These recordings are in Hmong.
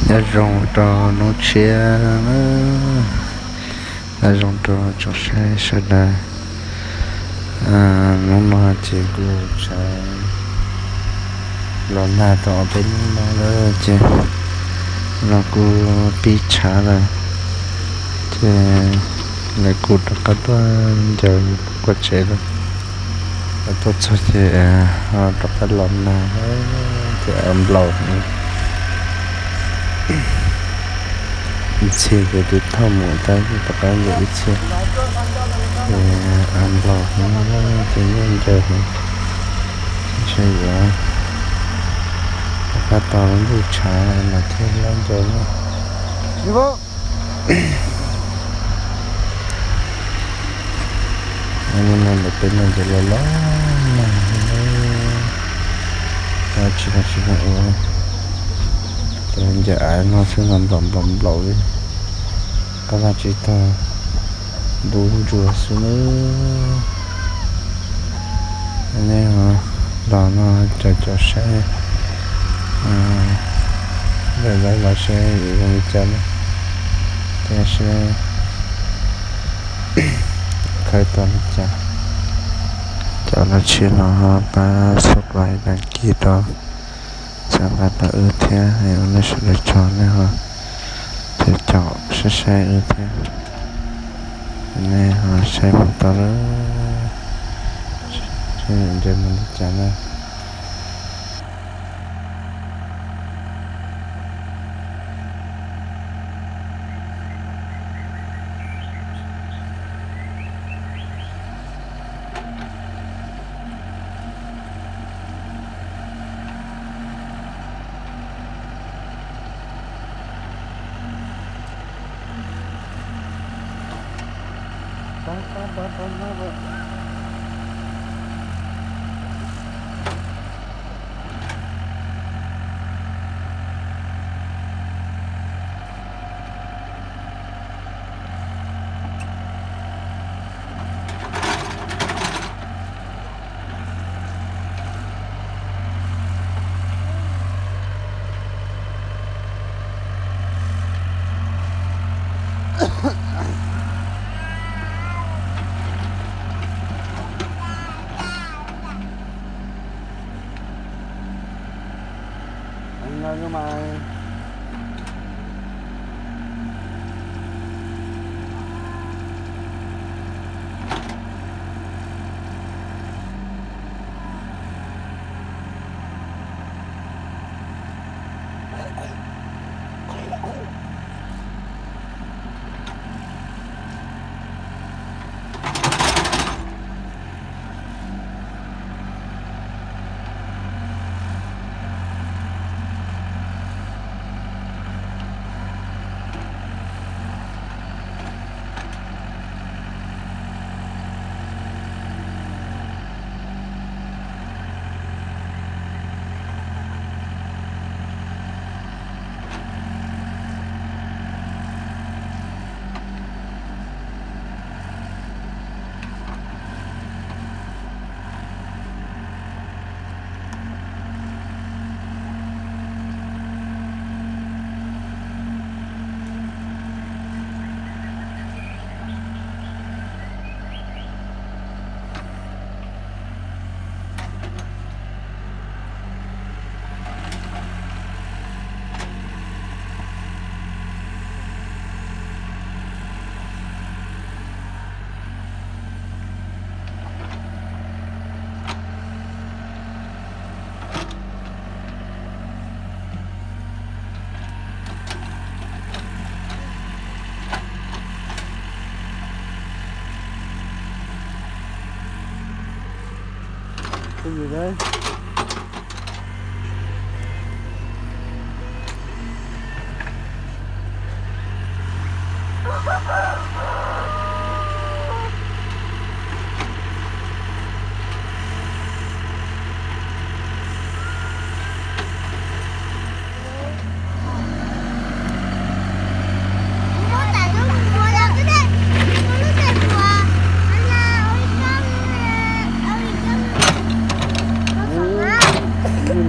Nyob zoo rau hnub tshiab na, nyob zoo rau tsoom saib sawv daws. Hnub no ces kuv tshav los nag tau ob peb hnub no lawm ces no kuv pib tshav lawm, ces lawv kuj rov qab tuaj ncaws kuv qhov tsev lawm. Lawv tuaj txog ces ho rov qab los nag, ces nplaum ib txhia ces twb thauj mus tab rov qab ncaws ib txhia, ces nplaum ces yeej ncaws heev, ntshe yuav rov qab tos lub ntuj tshav mas thiaj li ncaws na. Hnub no ntawm peb no ces los los nag, tsis tau tsis tau ua, ces ncaws av no xwb los nplaum nplaum nplaum li, qab vaj tsib taug ntub ntsuag xwb nawb. Nej ho los no cov cov saib, lawv los saib zoo li cas na, thiab seb khawb tau li cas. Cov los tshia los ho pab subscribe, đăng ký rau, txhawb nqa rau wb thiab, ua nej sawv daws tsaug, nej ho caum caum saib saib wb thiab. Nej ho saib mus tau lawm, seb ncaws mus li cas na.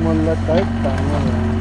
Muaj lawv tawv tas no lawm.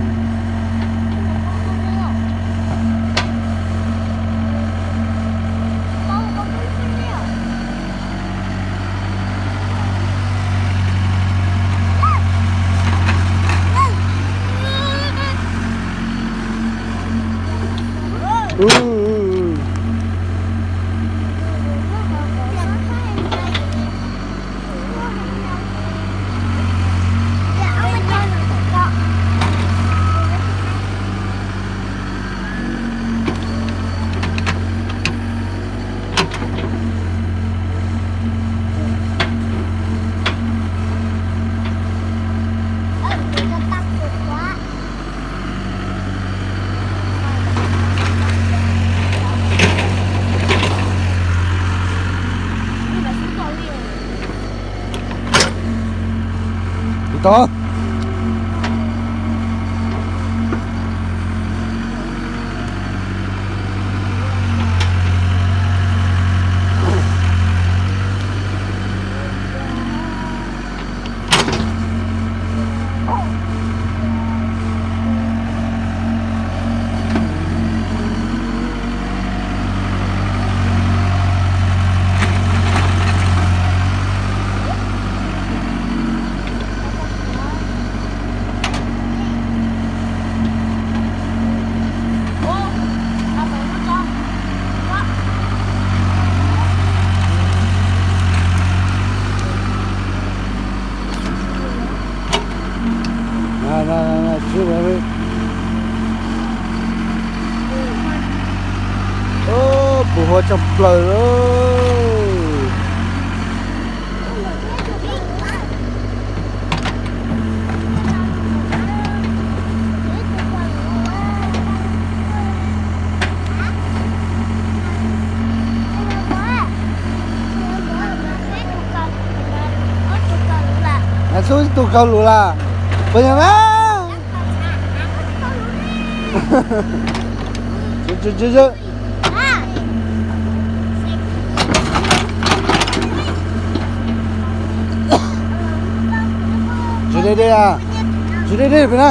Tod. Puv huab tshaj plaws lawm. Xub tus kaus lus las, puas yog na? Tsis deb deb a, tsis deb deb pem na.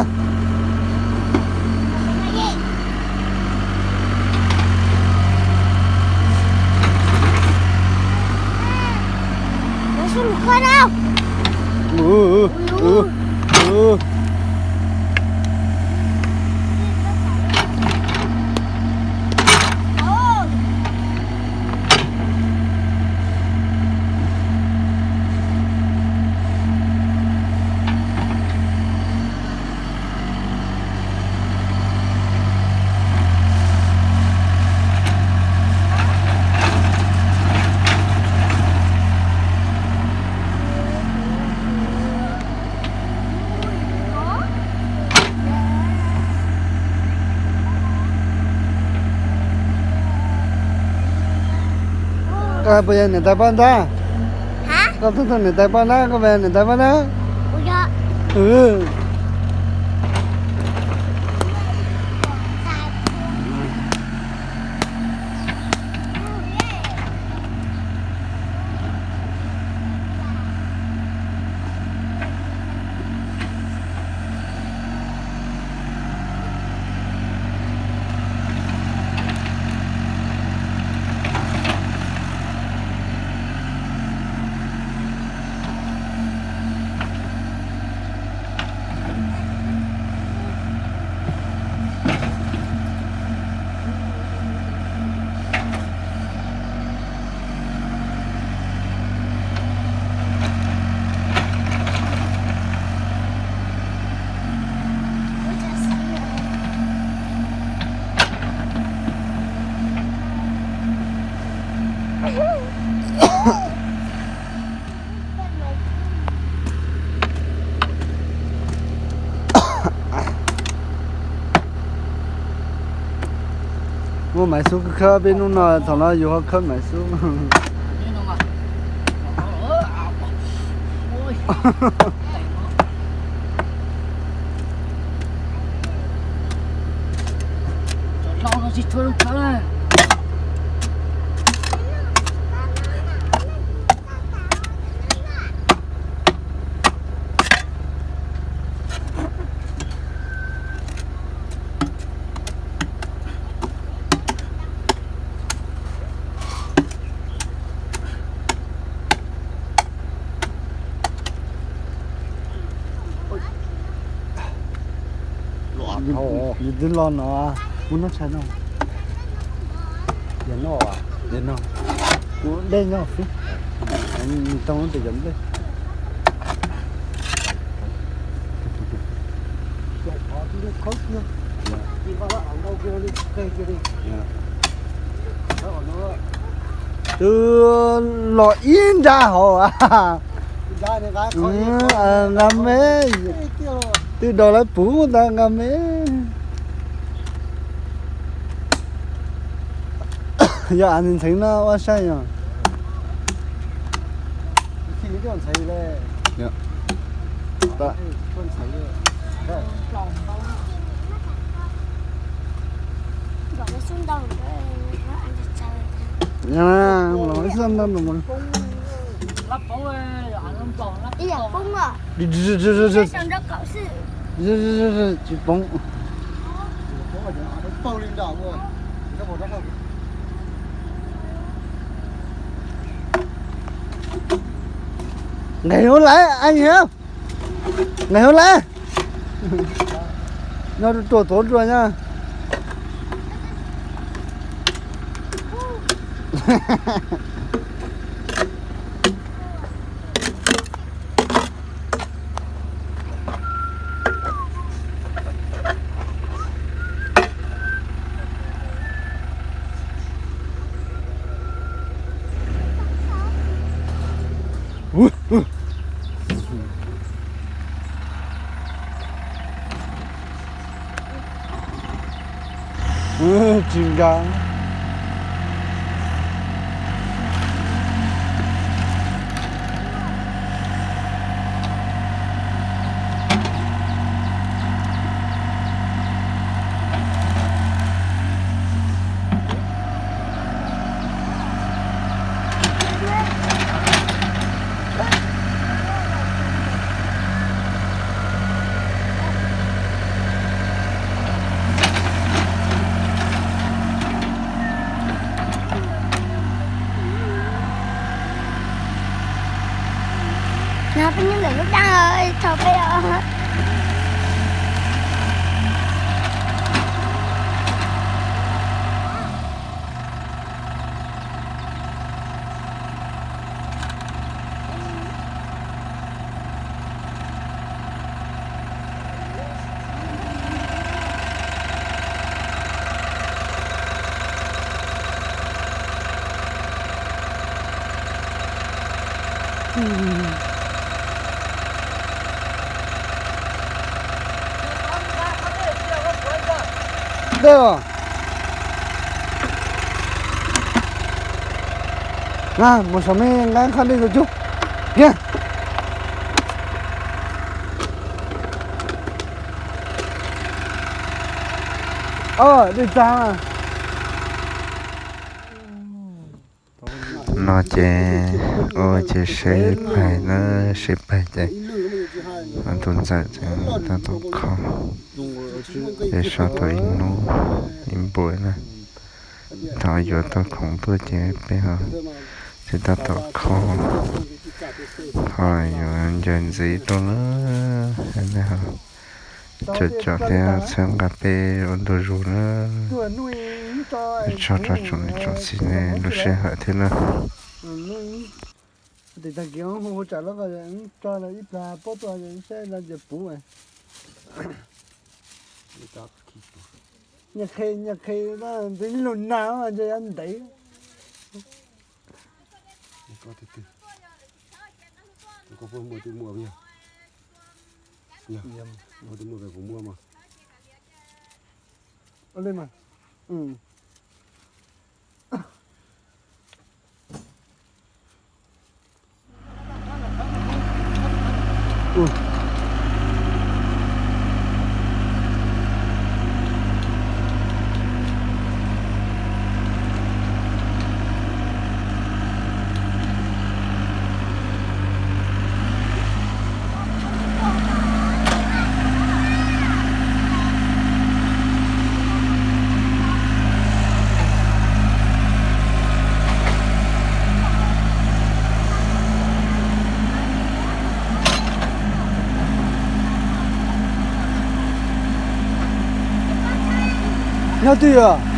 Koj puas yog niam tais poj ntag? Koj twb tug niam tais poj na, koj puas yog niam tais poj na? Muaj maiv xub khawb peb hnub no, thaum no yus ho khawb maiv xub. Yus twb los no, kuv noj tshais no. Yog no, yog no, kuv dej nyob xwb. Nws tau tes cov dej. Twb los ib nrab hauv. Nqa me, twb do lawv puv tas nqa me. Yog av ntxheev no ua saib yog. Yog. Tsis poob. Nqes hauv lawm, anh hiểu không? Nqes hauv lawm. Nyob rau tuaj tuav ruaj nyob. Tsis nkag. No peb nyob ntawm lub daj os, thaum peb os. Dej os. Mus saum me nqa qhov dej tus cub kiag. Dej tag. No ces ua ces seb pais na, seb pais ces tus ntxawm tab tom kho, ces so tau ib hnub ib npuas na. Thaum yuav tau khoom tuaj ces peb ho tsis tab tom kho, ho yuav ncaws ntxiv rau na. Nej ho cov cov thiab txhawb nqa peb ua ntu zus na. Tso rau tsoom niam tsoom txiv nej lub sij hawm thiab na. Tes tag kis hu tsam lawv tso ib plag pob tuaj saib no ces puv. Nyias qhi nyias qhi, ntxim lug nag ntshe yuav ntev. Nyob twg os?